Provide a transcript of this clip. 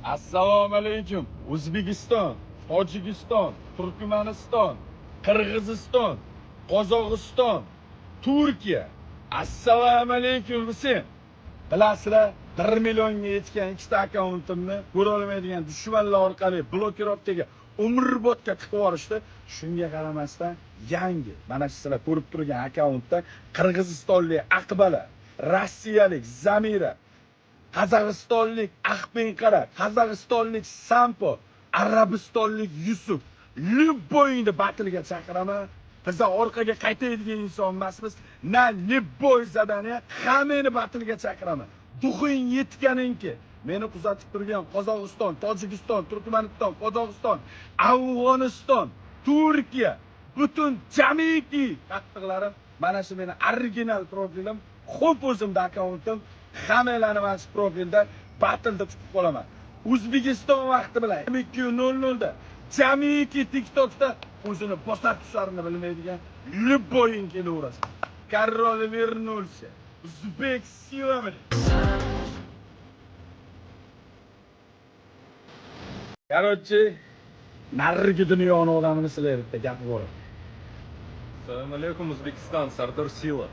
Assalomu alaykum. O'zbekiston, Tojikiston, Turkmaniston, Qirg'iziston, Qozog'iston, Turkiya. Assalomu alaykum всем. Bilasizlar, 1 millionga yetgan ikkita akkauntimni ko'rolmaydigan dushmanlar orqali блокировка ga umrbodga tiqib yuborishdi. Shunga qaramasdan yangi, mana shu sizlar ko'rib turgan akkauntda qirg'izistonlik Aqbala, rossiyalik Zamira, qozog'istonlik Ahpenqara, qozog'istonlik Sampo, arabistonlik Yusuf, любой ingni battlega chaqiraman. Biza orqaga qaytadigan inson emasmiz. На любой задание hammani battlega chaqiraman. Дух ing yetganinki meni kuzatib turgan Qozog'iston, Tojikiston, Turkmaniston, Qozog'iston, Afg'oniston, Turkiya, butun jamiki qattiqlarim, mana shu meni original profilim, xo'p, o'zimda akkauntim. Hammanglarni mana shu profilda battleda kutib qolaman. O'zbekiston vaqti bilan 2:00 da jamiki TikTokda o'zini bosar tusharini bilmaydigan любой ing kelaverasiz. Король вернулся. Узбек сила, блин. Короче, narigi dunyoni odamini sizlar bitta gapi bor. Assalomu alaykum, O'zbekiston, Sardor Sila.